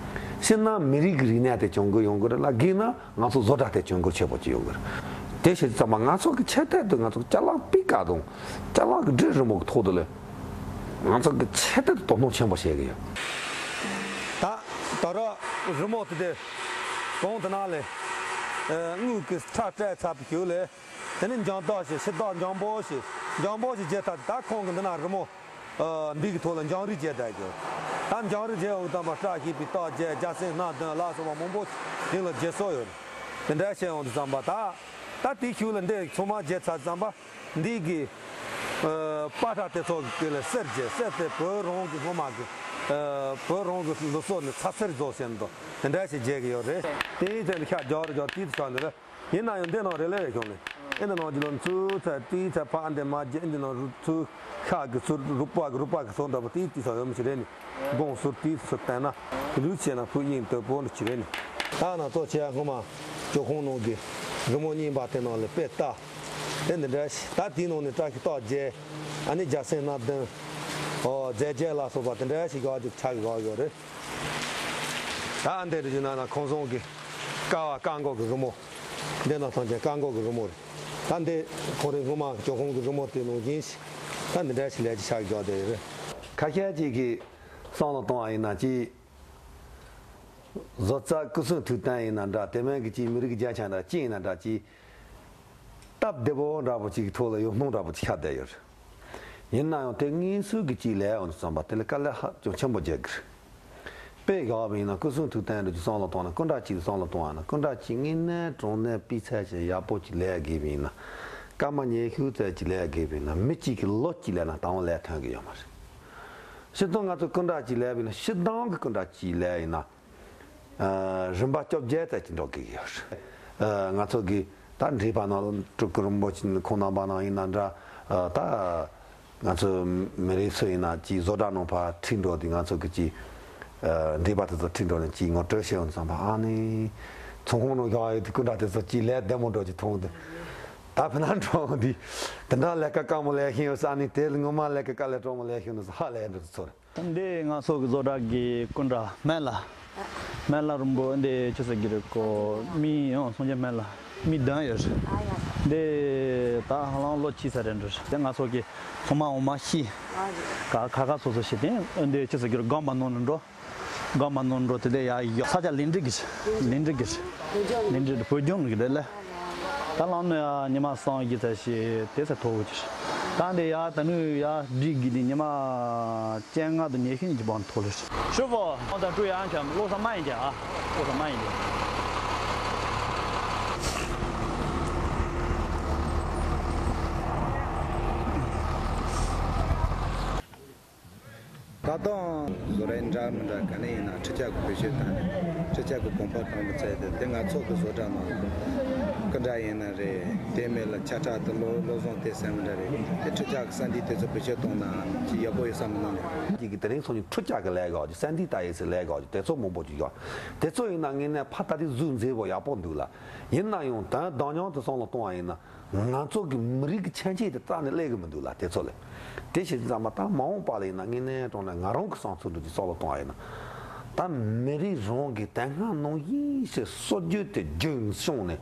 སྤྱིར་ན་མི་རིགས་ཀྱི་རིག་གནས་དེ་གྱོང་གུད་ཡོང་གི་རེད་ལ་སྒེར་ན། ང་ཚོ་བཟོ་གྲྭ་དེ་གྱོང་གུད་ཆེ་པོ་ཅིག་ཡོང་གི་རེད། དེ་བྱས་ཙང་མ་ང་ཚོ་གི་ཆེ་གཏད་དུ་ང་ཚོ་ཅ་ལག་སྤུས་ཀ་དང་ཅ་ལག་གི་འབྲི་རིན་པོ་གི་ཐོག་ཏུ་ལས་ང་ཚོ་གི་ཆེ་གཏད་དུ་དོ་སྣང་ཆེན་པོ་བྱེད་གི་ཡོད། ད་ད་ར་རི་མོ་དེ་དེ་གོང་དུ་ན་ལས་དངུལ་གི་ཁྲ་སྤྲད་ཚར་བའི་གཞུག་ལས། དེ་ནས་འགྱིང་སྟག་ཞིག་ཕྱི་ལྟག་འགྱིང་པོ་ཞིག་འགྱིང་པོ་ཞིག་བརྒྱབ་ཐལ། ད་ཁོང་གིས་འདི་ན་རི་མོ། ཨ། འདི་གི་ཐོག་ལ་འགྱིང་རིས་བརྒྱབ་བསྡད་ཡོད། ད་འགྱིང་རིས་བརྒྱབ་འོང་དུས་ཙམ་པ་བཀྲ་ཤིས་པའི་རྟགས་བརྒྱད། རྒྱལ་སྲས་སྣ་བདུན་ལ་སོགས་པ་མང་པོ་ཞིག་ལ་བརྒྱབ་སྲོལ་ཡོད། དེ་འདྲ་བྱས་འོང་དུས་ཙམ་པ་ད། ད་དེའི་ཤུལ་ལ་འདི་ཚང་མ་བརྒྱབ་ཚར་ཙམ་པ། འདི་གི། ཨ། པ་ཏྲ་དེ་ཚོ་གི་ལ་གསེར་བརྒྱབ། གསེར་དེ་བོད་རང་གི་སྔོན་མ་གི། ཨ། བོད་རང་གི་ལུགས་སྲོལ་ནས་ཚ་གསེར་བཟོ་ཟེར་འདུག་དེ་འདྲ་ཞིག་བརྒྱབ་ཀྱི་ཡོད་རེད། དེའི་ཚེ་ནས་ཤ་རྒྱག་རེ་རྒྱག་དེའི་ཆ་འདི་རེད། ཡིན་ན་ཡང་འདི་ནང་རེ་ལེ་རེ་བྱུང་ནས། ཨེ་འདི་ནང་གི་ལོ་ཚུར་ཚ་དེའི་ཚ་ཕ་འདི་མ་བརྒྱབ། ཨེ་འདི་ནང་རུ་ཚུར་ཤ་གི་ཚུར་རུ་པ་གི་རུ་པ་གི་ཚོགས་འདྲ་པོ་དེའི་དེ་ཚོ་ཡོད་མི་ཞིག་རེད་ནི། དགོང་ཟུར་དེའི་ཚུར་བསྟན་ན། ལུས་བྱས་ན་ཕུགས་དབྱིངས་དོད་པོ་འདྲ་ཅིག་རེད་ནི། ད་ང་ཚོ་བྱས་སྔོན་མ་ཇོ་ཁང་ནང་གི་རི་མོ་རྙིང་པ་དེ་ནང་ལ་དཔེ་ལྟ། དེ་འདི་འདྲ་ཞིག་ད་དེའི་ནང་ནས་བཀྲ་ཤིས་རྟགས་བརྒྱད། ཨ་ནི་རྒྱལ་སྲས་སྣ་བདུན། ཨོ། རྫས་བརྒྱད་ལ་སོགས་པ་དེ་འདྲ་ཞིག་ཡག་ཅིག་ཆགས་ཀྱི་ཡོད་རེད། ད་འདི་རུ་བཞུགས་ན་ན་ཁང་བཟང་གི་ཀ་བ་ཀ་མགོ་གི་རི་མོ། འདི་ན་ཐང་ཆེན་ཀ་མགོ་གི་རི་མོ་རེད། ད་འདི་ཁོང་རེ་སྔོན་མ་ཇོ་ཁང་གི་རི་མོ་དེ་ནང་བཞིན་ཞིག་ད་འདི་འདྲ་ཞིག་ལས་ཀྱི་ཆགས་ཀྱི་ཡོད་རེད། ཁ་ཤས་ཅིག་གིས་བསམ་བློ་གཏོང་བ་ཡིན་ན་ཅིག་བཟོ་རྩལ་སྐུ་གསུང་ཐུགས་རྟེན་ཡིན་ན་འདྲ། དེ་མིན་གྱི་ཅིག་མི་རིགས་རྒྱན་ཆ་འདྲ་ཅི་ཡིན་ན་འདྲ་ཅིག་སྟབས་བདེ་པོ་འདྲ་པོ་ཅིག་གི་ཐོག་ལ་ཡོད་སྣང་འདྲ་པོ་ཅིག་ཤར་བསྡད་ཡོད་རེད། ཡིན་ན་ཡང་དེ་དངོས་སུ་གི་ཅིག་ལས་འོང་དུས་ཙམ་པ་དེ་ལ་དཀའ་ལས་ཧ་ཅང་ཆེན་པོ་རྒྱག་གི་རེད། དཔེ་བཞག་པ་ཡིན་ན་སྐུ་གསུང་ཐུགས་རྟེན་འདྲ་ཅིག་བསམ་བློ་བཏང་ན། སྐུ་འདྲ་ཅིག་བསམ་བློ་བཏང་བ་ན། སྐུ་འདྲ་ཅིག་དངོས་གནས་དྲང་གནས་སྤུས་ཚད་ཅན་ཡག་པོ་ཅིག་ལས་དགོས་པ་ཡིན་ན། སྐར་མ་ཉི་ཤུ་ཙམ་ཅིག་ལས་དགོས་པ་ཡིན་ན། མི་གཅིག་གིས་ལོ་གཅིག་ལས་ན་ད་དུང་ལས་ཐོན་གི་ཡོད་མ་རེད། སྤྱིར་བཏང་ང་ཚོ་སྐུ་འདྲ་ཅིག་ལས་པ་ཡིན་ན། སྤྱིར་བཏང་གི་སྐུ་འདྲ་ཅིག་ལས་ཡིན་ན། ཨ། རིམ་པ་བཅོ་བརྒྱད་ཙམ་ཅིག་འགྲོ་གི་ཡོད་རེད། ཨ། ང་ཚོ་གི་ད་འགྲེལ་པ་ནང་སྤྲུལ་སྐུ་རིན་པོ་ཆེ་ཁོང་རྣམ་པ་ནང་ཡིན་ན་འདྲ། ཨ། ད་ང་ཚོ་མི་རིགས་སུ་ཡིན་ན་ཅིག་བཟོ་གྲྭ་ནང་ཕར་ཁྲིད་འགྲོ་དུས། ང་ཚོ་གི་ཅིག་ཨ། འགྲེལ་པ་དེ་ཚོ་ཁྲིད་འགྲོ་ནས་ཅིག་ངོ་སྤྲོད་བྱེད་འོང་དུས་ཙམ་པ། ཨ་ནི་ཚོང་ཁང་ནང་བཞག་ཡོད་དུས་སྐུ་འདྲ་དེ་ཚོ་ཅིག་ལས་བདེ་མོ་འདྲ་ཅིག་མཐོང་དུས། ད་ཕི་ན་འགྲོ་འོང་དུས་དེ་འདྲ་ལས་ཀ་དཀའ་མོ་ལས་ཤེས་ཡོད་ས་ནི། དེ་ལ་ངོ་མ་ལས་ཀ་དཀའ་ལས་སྤྲོ་མོ་ལས་ཤེས་ནི་ཧ་ལས་འགྲོ་དུས་ཚོར། འདི་ང་ཚོ་གི་བཟོ་གྲྭ་གི་སྐུ་འདྲ་སྨན་བླ། སྨན་བླ་རིན་པོ་འདི་ཆི་ཟེར་གི་རེད་གོ། མི་ཡང་སངས་རྒྱས་སྨན་བླ་མི་བདུན་ཡོད་རེད། འདི་ད་ཧ་ལམ་ལོ་གཅིག་ཙམ་རེད་འགྲོ་རེད། དེ་ང་ཚོ་གི་ཚང་མ་འོ་མ་ཤི། ཁ་ཁ་ཁ་སོ་སོ་ཤི་དེ་འདི་ཆི་ཟེར་གི་རེད། སྒམ་པ་ནང་ནས་འགྲོ། སྒམ་པ་ནང་འགྲོ་དེ་དེ་ཡ་ཡོ། ས་ཆ་ལིན་ཀྲི་གི་རེད། ལིན་ཀྲི་གི་རེད། ལིན་ཀྲི་བོད་ལྗོངས་གི་རེད་ལ། ད་ལམ་ནས་ཡ་ཉི་མ་སང་ཡི་ཚ་ཞེ་དེ་ཚ་ཐོག་གི་རེད། ད་འདི་ཡ་ད་ནུ་ཡ་སྒྲིག་གི་དེ་ཉི་མ་བཅོ་ལྔ་དང་ཉི་ཤུ་གི་བར་ཐོག་ལ་རེད། ཞུ་བོ། ཨོ་ད་ཀྲུ་ཡ་འཁྱམ་བློ་ས་མ་ཡིན་ཀྱ་ཨ། བློ་ས་མ་ཡིན་ཀྱ། ད་དུང་བཟོ་གྲྭ་འདྲ་མི་འདྲ་ག་ནས་ཡིན་ན་ཁྲི་ཆག་གི་བེད་སྤྱོད་བཏང་ནས། ཁྲི་ཆག་གི་གོམ་པ་དང་པོ་བཙལ་ཏེ། དེ་ང་ཚོ་གི་བཟོ་གྲྭ་ནང་སྐུ་འདྲ་ཡིན་ན་རེད། དེ་མིན་ལ་ཆ་ཕྲ་དེ་བློ་བློ་བཟང་དེ་ཟེར་མི་འདྲ་རེད། དེ་ཁྲི་ཆག་གི་ས་འདི་དེ་ཚོ་བེད་སྤྱོད་བཏང་ན་ཅི་ཡག་པོ་ཡོད་ས་མི་སྣང་ནས། ཅིག་གི་དེ་རིང་སང་ཉིན་ཁྲི་ཆག་གི་ལས་ཀ་ཅིག་ས་འདི་ལྟ་ཡི་ཟེར་ལས་ཀ་ཅིག་དེ་ཚོ་མང་པོ་ཅིག་ཡོད། དེ་ཚོ་ཡིན་ན་དངོས་གནས་ཕ་ད་དེ་གཟུགས་མཛེས་པོ་ཡག་པོ་འདུག་ལ། ཡིན་ན་ཡང་ད་གདངས་མྱོང་དེ་བསམ་བློ་གཏོང་བ་ཡིན་ན། ང་ཚོ་གི་མི་རིགས་ཀྱི་ཁྱད་ཆོས་དེ་རྩ་ནས་སླེབས་གི་མི་འདུག་ལ། དེ་ཚོ་ལས། དེ་བྱས་ཙང་མ་ད་མ་འོངས་པ་ལ་ཡིན་ན་དངོས་གནས་དྲང་གནས་ང་རང་གི་བསམ་ཚུལ་འདྲ་ཅིག་བསམ་བློ་གཏོང་བ་ཡིན་ན། ད་མི་རིགས་རང་གི་དེ་སྔ་ནང་བཞིན་ཞིག་སྲོལ་རྒྱུན་དེ་རྒྱུན་བསྲིངས་ནས།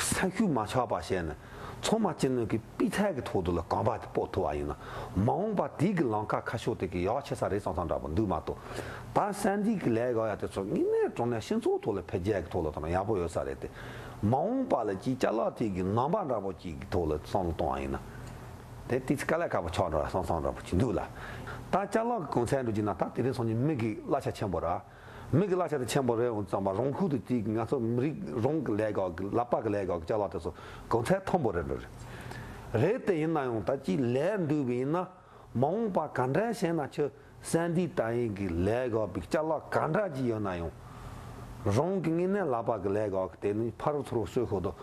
སེམས་ཤུགས་མ་ཆག་པ་བྱས་ནས། ཚང་མ་སྤྱི་ནོར་གྱི་སྤུས་ཚད་ཀྱི་ཐོག་ཏུ་ལ་གོམ་པ་དེ་སྤོ་ཐུབ་པ་ཡིན་ན། མ་འོངས་པ་དེ་གི་ལམ་ཁ་ཁ་ཕྱོགས་དེ་གི་ཡག་ཆེ་ས་རེད་བསམ་བསམ་འདྲ་པོ་འདུག་མ་གཏོགས། ད་སེམས་སྡུག་གི་ལས་ཀ་ཡ་དེ་ཚོ་དངོས་གནས་དྲང་གནས་སྤྱི་ཚོགས་ཐོག་ལ་འཕེལ་རྒྱས་ཀྱི་ཐོག་ལ་ཐོག་ན་ཡག་པོ་ཡོད་ས་རེད་དེ། མ་འོངས་པ་ལ་ཅིག་ཅ་ལག་དེ་གི་རྣམ་པ་འདྲ་པོ་ཅིག་གི་ཐོག་ལ་བསམ་བློ་གཏོང་བ་ཡིན་ན། དེ་དེ་ཚོ་དཀའ་ལས་ཁག་པོ་ཆགས་འགྲོ་བསམ་བསམ་འདྲ་པོ་ཅིག་འདུག་ལ། ད་ཅ་ལག་གི་གོང་ཚད་འགྲོ་གི་ན་ད་དེ་རིང་སང་ཉིན་མི་གི་གླ་ཆ་ཆེན་པོ་ར། མི་གི་གླ་ཆ་དེ་ཆེན་པོ་རེད་འོང་ཙང་མ་རང་ཁུལ་དུ་དེ་ང་ཚོ་མི་རིགས་རང་གི་ལས་ཀ་གི་ལག་པ་གི་ལས་ཀ་གི་ཅ་ལག་དེ་ཚོ་གོང་ཚད་མཐོན་པོ་རེད་འགྲོ་རེད། རེད་དེ་ཡིན་ན་ཡང་ད་ཅིག་ལས་འདུག་པ་ཡིན་ན། མ་འོངས་པ་ག་འདྲ་བྱས་ན་ཁྱོད་སེམས་སྡུག་ལྟ་ཡིན་གི་ལས་ཀ་བི་ཅ་ལག་ག་འདྲ་ཅིག་ཡོད་ན་ཡང་། རང་གི་དངོས་གནས་ལག་པ་གི་ལས་ཀ་གི་དེ་ནི་ཕ་རུ་ཚུ་རུ་ཤོད་ཤོད་དོ།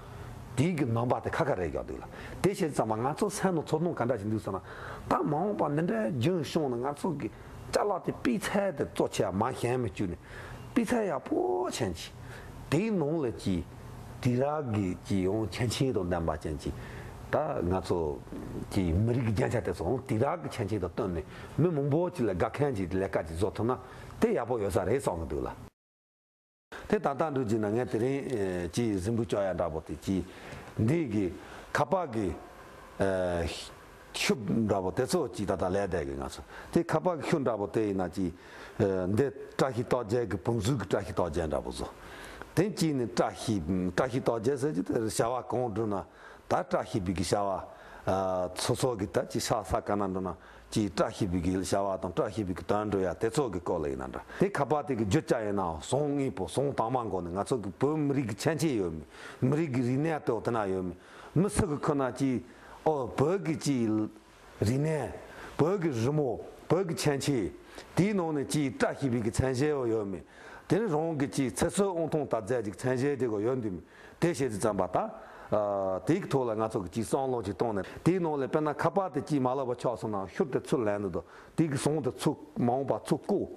དེའི་གི་རྣམ་པ་དེ་ཁ་ཁ་རེད་ཀྱང་འདུག་ལ། དེ་བྱས་ཙང་མ་ང་ཚོ་སེམས་ནང་ཚོར་སྣང་ག་འདྲ་ཞིག་འདུག་ཟེར་ན། ད་མ་འོངས་པ་འདི་འདྲའི་རྒྱུན་བྱུང་ན་ང་ཚོ་གི་ཅ་ལག་དེ་སྤུས་ཚད་དེ་གཙོ་ཆེ་བ་མ་གཞན་མི་བཅུག་ནས་སྤུས་ཚད་ཡག་པོ་ཅན་ཅིག་དེའི་ནང་ལ་ཅིག་དུས་རབས་ཀྱི་ཅིག་ཡང་ཁྱད་ཆོས་དང་ལྡན་པ་ཅན་ཅིག་ད་ང་ཚོ་ཀྱི་མི་རིགས་རྒྱན་ཆ་དེ་ཚོ་དུས་རབས་ཀྱི་ཁྱད་ཆོས་དང་བསྟུན་ནས་མི་མང་པོ་ཅིག་ལ་དགའ་མཁན་གྱི་ལས་ཀ་ཅིག་བཟོ་ཐུབ་ན་དེ་ཡག་པོ་ཡོད་ས་རེད་བསམ་གི་འདུག་ལ། དེ་ད་ལྟ་འགྲོ་གྱི་ན་ངས་དེ་རིང་ཨེ་ཅིག་གཟིམ་འབུ་བཅོ་ཡ་འདྲ་པོ་དེ་ཅིག་འདི་གི་ཁ་པར་གི་ཨེ་ཤུབས་འདྲ་པོ་དེ་ཚོ་ཅིག་ད་ལྟ་ལས་བསྡད་གི་ང་ཚོ་དེ་ཁ་པར་གི་ཤུབས་འདྲ་པོ་དེ་ཡིན་ན་ཅིག་ཨེ་འདི་བཀྲ་ཤིས་རྟགས་བརྒྱད་གི་བང་མཛོད་གི་བཀྲ་ཤིས་རྟགས་བརྒྱད་འདྲ་པོ་བཟོ། དེ་གཅིག་ནི་བཀྲ་ཤིས་བཀྲ་ཤིས་རྟགས་བརྒྱད་ཟེར་གྱི་དེ་བྱ་བ་གང་བསྒྲུབས་ན། ད་བཀྲ་ཤིས་པའི་གི་བྱ་བ། ཨ། སོ་སོ་གི་ད་ཅི་ཤ་ས་ག་ན་འགྲོ་ན་ཅི་བཀྲ་ཤིས་པའི་གི་བྱ་བ་དང་བཀྲ་ཤིས་པའི་གི་དོན་འགྲོ་ཡ་དེ་ཚོ་གི་སྐོར་ལ་ཡིན་ན་འདྲ། དེ་ཁ་པར་དེ་གི་བརྒྱུད་བྱ་ཡིན་ན་ཟོང་དངོས་པོ་ཟོང་དྭངས་མ་འགོ་ནས་ང་ཚོ་གི་བོད་མི་རིགས་གི་ཁྱད་ཆོས་ཡོད་མེད། མི་རིགས་གི་རིག་གནས་དེ་འོ་དེ་ན་ཡོད་མེད། མི་སུ་གི་ཁོ་ན་ཅི་ཨོ་བོད་གི་ཅི་རིག་གནས། བོད་ཀྱི་རི་མོ། བོད་ཀྱི་ཁྱད་ཆོས། དེའི་ནང་ནས་ཅིག་བཀྲ་ཤིས་པའི་གི་མཚན་གཞི་ཡོད་མེད། དེ་ནི་རང་གི་ཅིག་ཚེ་སྲོག་དབང་ཐང་དར་རྒྱས་ཀྱི་མཚན་གཞི་དེ་གོ་ཡོད་འདུག་མེད། དེ་བྱེད་དུས་ཙམ་པ་ད། ཨ། དེའི་ཐོག་ལ་ང་ཚོ་གི་ཅིག་བསམ་བློ་ཅིག་བཏང་ནས་དེའི་ནང་ལ་དཔེར་ན་ཁ་པར་དེ་ཅིག་མ་ལབ་པ་ཆགས་སོང་ན་ཤུལ་དེ་ཚུར་ལེན་ནི་དང་དེའི་གི་ཟོང་དེ་ཚུར་མ་འོངས་པ་ཚུར་བཀོག་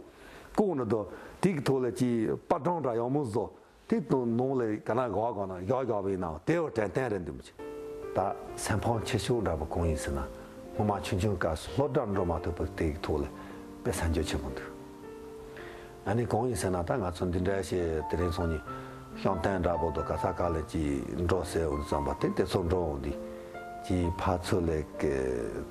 བཀོག་ནི་དང་དེའི་གི་ཐོག་ལ་ཅིག་པར་སྒྲོམ་འདྲ་ཡག་མོ་བཟོ། དེ་དང་ནང་ལ་ག་ན་ག་ག་ན་ཡག་ཡག་བའི་ནང་དེ་བ་དྲན་རྟེན་རེད་འདུག་མི་ཆེ། ད་སེམས་ཕམ་ཆེ་ཤོས་འདྲ་པོ་གང་ཡིན་ཟེར་ན། སྔོན་མ་ཆུང་ཆུང་སྐབས་སུ་སློབ་གྲྭ་འགྲོ་མ་ཐུབ་པའི་དེ་གི་ཐོག་ལ་དཔེ་སེམས་སྐྱོ་ཆེན་པོ་འདུག་ཨ་ནི་གང་ཡིན་ཟེར་ན་ད་ང་ཚོ་འདི་འདྲ་ཞིག་དེ་རིང་སང་ཉིན་ཤང་སྟེང་འདྲ་པོ་དང་ག་ས་ག་ལ་ཅིག་འགྲོ་ཟེར་འོང་ཙམ་པ་དེ་དེ་ཚོ་འགྲོ་འོང་དུས། ཅིག་ཕར་ཚུར་ལ་གི་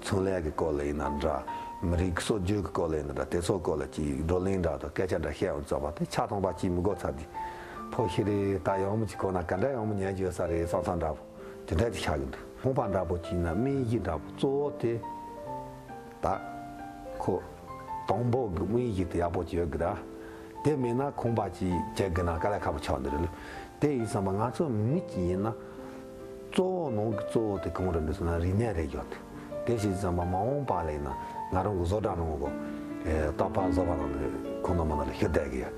ཚོང་ལས་ཀྱི་སྐོར་ལ་ཡིན་ན་འདྲ། མི་རིགས་སྲོལ་རྒྱུན་གྱི་སྐོར་ལ་ཡིན་ན་འདྲ། དེ་ཚོ་སྐོར་ལ་ཅིག་བགྲོ་གླེང་འདྲ་དང་སྐད་ཆ་འདྲ་བཤད་འོང་ཙམ་པ་དེ་ཆ་ཚང་པ་ཅིག་མི་གོ་ཚར་དུས། ཕོ་ཤི་རེད། ད་ཡག་མོ་ཅིག་གོ་ན་ག་འདྲ་ཡག་མོ་ཉན་རྒྱུ་ཡོད་ས་རེད་བསམ་བསམ་འདྲ་པོ་དེ་འདྲ་ཅིག་ཆགས་ཀྱི་འདུག་ཁང་པ་འདྲ་པོ་ཅིག་ཡིན་ན་སྨན་གཞི་འདྲ་པོ་གཙོ་བོ་དེ། ད་ཁོ་དང་པོ་གི་དངོས་གཞི་དེ་ཡག་པོ་ཅིག་ཡོད་གི་ར། དེ་མེད་ན་ཁང་པ་ཅིག་བྱེད་དགོས་ན་དཀའ་ལས་ཁག་པོ་ཆགས་འདི་རེད། དེ་ཡིན་ཙང་མ་ང་ཚོ་མི་ཅིག་ཡིན་ན་གཙོ་བོ་ནང་གི་གཙོ་བོ་དེ་གང་རེད་འདི་ཟེར་ན་རིག་གནས་རེད་ཡོད་དེ། དེ་བྱས་ཙང་མ་མ་འོངས་པ་ལ་ཡིན་ན་ང་རང་གི་བཟོ་གྲྭ་ནང་གི་རྟག་པར་བཟོ་པ་ནང་གི་ཁོང་རྣམ་པ་ནང་ལ་ཞུ་བསྡད་གི་ཡ།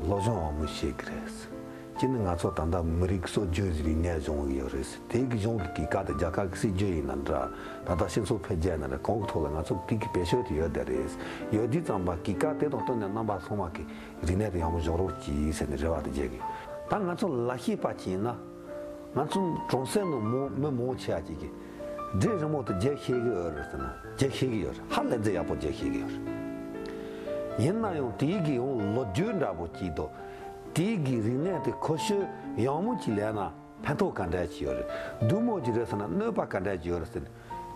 སློབ་སྦྱོང་ཡག་མོ་བྱེད་གི་རེད། གཅིག་ནི་ང་ཚོ་ད་ལྟ་མི་རིགས་སྲོལ་རྒྱུན་རིག་གནས་སྦྱོང་གི་ཡོད་རེད། དེ་གི་སྦྱོང་གི་གི་སྐབས་དེ་རྒྱལ་ཁབ་ཀྱི་སྲིད་ཇུས་ཡིན་ན་འདྲ། ད་ལྟ་སྤྱི་ཚོགས་འཕེལ་རྒྱས་ཡིན་ན་འདྲ་གང་གི་ཐོག་ལ་ང་ཚོ་དེ་གི་བེད་སྤྱོད་དེ་ཡོད་བསྡད་རེད། ཡོད་དུས་ཙམ་པ་གི་སྐབས་དེ་དང་བསྟུན་ནས་རྣམ་པ་ཚང་མ་གི་རིག་གནས་དེ་ཡག་མོ་སྦྱོང་རོགས་གྱིས་ཟེར་ནས་རེ་བ་དེ་བརྗེད་གི། ད་ང་ཚོ་ལ་ཤེས་པ་ཅིག་ཡིན་ན། ང་ཚོ་གྲོང་གསེབ་ནང་མང་མི་མང་ཆེ་བ་ཅིག་གིས་འབྲས་རི་མོ་དེ་རྒྱག་ཤེས་གི་ཡོད་རེད་ཟེར་ན་རྒྱག་ཤེས་གི་ཡོད་རེད། ཧ་ལས་ཚད་ཡག་པོ་རྒྱག་ཤེས་གི་ཡོད་རེད། ཡིན་ན་ཡང་དེའི་གི་ཡང་ལོ་རྒྱུས་འདྲ་པོ་ཅིག་དང་དེའི་གི་རིག་གནས་དེ་གོ་ཤེས་ཡག་མོ་ཅིག་ལས་ན་ཕན་ཐོགས་ག་འདྲ་ཅིག་ཡོད་རེད། སྡུག་མོ་ཅིག་རེད་ཟེར་ན་གནོད་པ་ག་འདྲ་ཅིག་ཡོད་རེད་ཟེར་ན་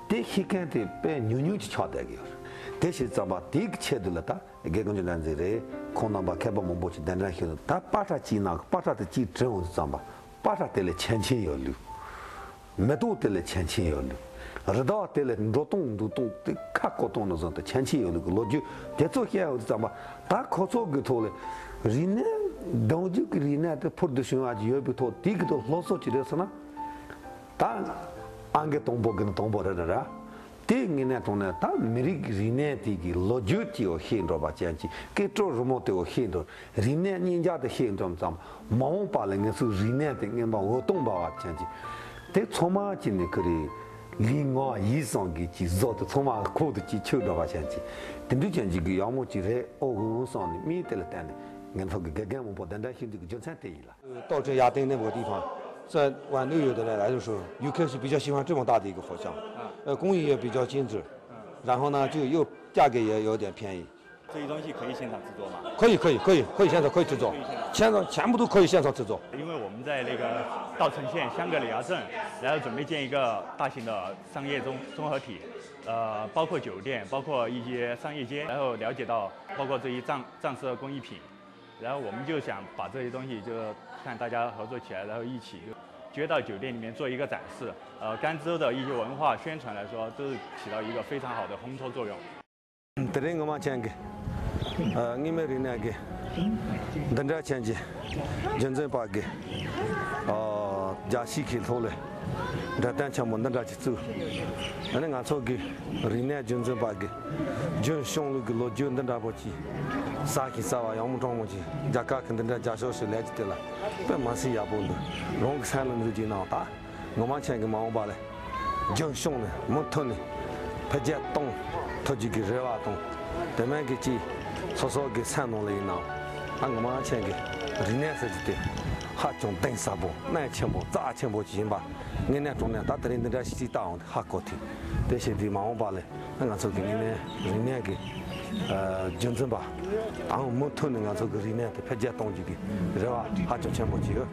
དེ་ཤེས་མཁན་དེ་དཔེ་ཉུང་ཉུང་ཅིག་ཆགས་བསྡད་གི་ཡོད་རེད། དེ་བྱས་ཙམ་པ་དེའི་གི་ཆེད་དུ་ལ་ད་དགེ་རྒན་ཆུང་ནན་ཟིག་རེད། ཁོང་རྣམ་པ་མཁས་པ་མང་པོ་ཅིག་གདན་འདྲེན་ཞུས་ནས་ད་པ་ཏྲ་གཅིག་ནང་གི་པ་ཏྲ་དེ་གཅིག་བྲིས་འོང་དུས་ཙམ་པ། པ་ཏྲ་དེ་ལ་ཆན་ཆན་ཡོད་ལུགས། མེ་ཏོག་དེ་ལ་ཆན་ཆན་ཡོད་ལུགས། རི་དྭགས་དེ་ལ་འགྲོ་སྟངས་འདུག་སྟངས་དེ་ཁ་བསྐོ་སྟངས་ནང་བཟུང་དུ་ཆན་ཆན་ཡོད་ལུགས་ཀྱི་ལོ་རྒྱུས་དེ་ཚོ་བཤད་ཡོང་དུས་ཙམ་པ་ད་ཁོ་ཚོ་གི་ཐོག་ལ་རིག་གནས་གདུང་རྒྱུད་ཀྱི་རིག་གནས་དེ་ཕུལ་དུ་བྱུང་བ་ཅིག་ཡོད་པའི་ཐོག་དེ་གི་ཐོག་སློབ་གསོ་ཅིག་རེད་ཟེར་ན། ད་ཨང་ཀི་དང་པོ་གི་ནི་དང་པོ་རེད་རེད་ར། དེ་ངེས་གནས་དྲང་གནས་ད་མི་རིགས་རིག་གནས་དེ་གི་ལོ་རྒྱུས་དེ་འོ་ཤེས་འགྲོ་བ་ཅན་གྱི་སྐད་སྤྲོ་རི་མོ་དེ་འོ་ཤེས་འགྲོ། རིག་གནས་སྙིང་རྗེ་དེ་ཤེས་འགྲོ་ཙམ་མ་འོངས་པ་ལ་ངེད་ཚོའི་རིག་གནས་དེ་ངན་པ་འོད་སྟོང་འབར་བ་ཅན་གྱི་དེ་ཚང་མ་ཅི་ནི་ཁུ་རི་ལུས་ངག་ཡིད་གསུམ་གྱི་ཅི་བཟོ་དེ་ཚང་མ་ཁོག་ཏུ་ཅི་ཆུད་འགྲོ་བ་ཅན་གྱི་དེ་འདྲ་ཅན་གྱི་གི་ཡག་མོ་ཅི་རེད་ཨོ་འོ་བསམ་ནས་མིའི་དེ་ལ་བརྟེན་ནས་ངེད་ཚོ་གི་དགེ་རྒན་མང་པོ་གདན་འདྲེན་ཞུ་འདུག་གི་རྒྱུ་མཚན་དེ་ཡིན་ལ།道正雅典那个地方，在万六有的人来的时候，游客是比较喜欢这么大的一个佛像。呃，工艺也比较精致，然后呢，就又价格也有点便宜。这些东西可以现场制作吗？可以，可以，可以，可以现场可以制作，现场全部都可以现场制作。因为我们在那个稻城县香格里拉镇，然后准备建一个大型的商业综综合体，呃，包括酒店，包括一些商业街，然后了解到包括这些藏藏式的工艺品。 然后我们就想把这些东西，就是看大家合作起来，然后一起就街道酒店里面做一个展示。呃，甘孜的一些文化宣传来说，都是起到一个非常好的烘托作用。དེ་རིང་ངོ་མ་ཅན་གྱི་ཨ་དངོས་མེད་རིག་གནས་ཀྱི་འདི་འདྲ་ཅན་གྱི་རྒྱུན་འཛིན་པ་གི་ཨ་རྒྱ་ཤིག་གི་ཐོག་ལས་འབྲེལ་ལྡན་ཆེན་པོ་འདི་འདྲ་ཅིག་བཙུགས། ཨ་ནི་ང་ཚོ་གི་རིག་གནས་རྒྱུན་འཛིན་པ་གི་རྒྱུན་བྱུང་ལུགས་ཀྱི་ལོ་རྒྱུས་འདི་འདྲ་པོ་ཅིག་གསར་ཞིང་གསར་བ་ཡག་མོ་དྲང་མོ་ཅིག་རྒྱ་གར་གྱི་འདི་འདྲ་རྒྱ་ཤོག་ཞིག་ལས་ཀྱི་དེ་ལ་དཔེ་མ་སྲིད་ཡག་པོ་འདུག་རང་གི་སེམས་ལ་འདུག་ཅིག་གནང་ད། ངོ་མ་ཅན་གྱི་མ་འོངས་པ་ལ་རྒྱུན་བྱུང་ནས་མུ་མཐུད་ནས་འཕེལ་རྒྱས་གཏོང་ཐུབ་རྒྱུ་གི་རེ་བ་དང་། དེ་མིན་གྱི་ཅིག་སོ་སོ་གི་སེམས་ནང་ལ་ཡིན་ནའང་ཨ་ངོ་མ་ཅན་གྱི་རིག་གནས་ཟེར་རྒྱུ་དེ་ཧ་ཅང་གཏིང་ཟབ་པོ་གནད་ཆེན་པོ་རྩ་ཆེན་པོ་ཅིག་ཡིན་པ་དངོས་གནས་དྲང་གནས་ད་དེ་རིང་འདི་འདྲ་ཞིག་ཅིག་བལྟ་འོང་དུས་ཧ་གོ་ཐུབ། དེ་བྱས་དུས་མ་འོངས་པ་ལ་ང་ཚོ་གི་དངོས་གནས་རིག་གནས་ཀྱི་རྒྱུན་འཛིན་པ་ཨང་མུ་མཐུད་ནས་ང་ཚོ་གི་རིག་གནས་དེ་འཕེལ་རྒྱས་གཏོང་རྒྱུ་གི་རེ་བ་ཧ་ཅང་ཆེན་པོ་ཅིག་ཡོད།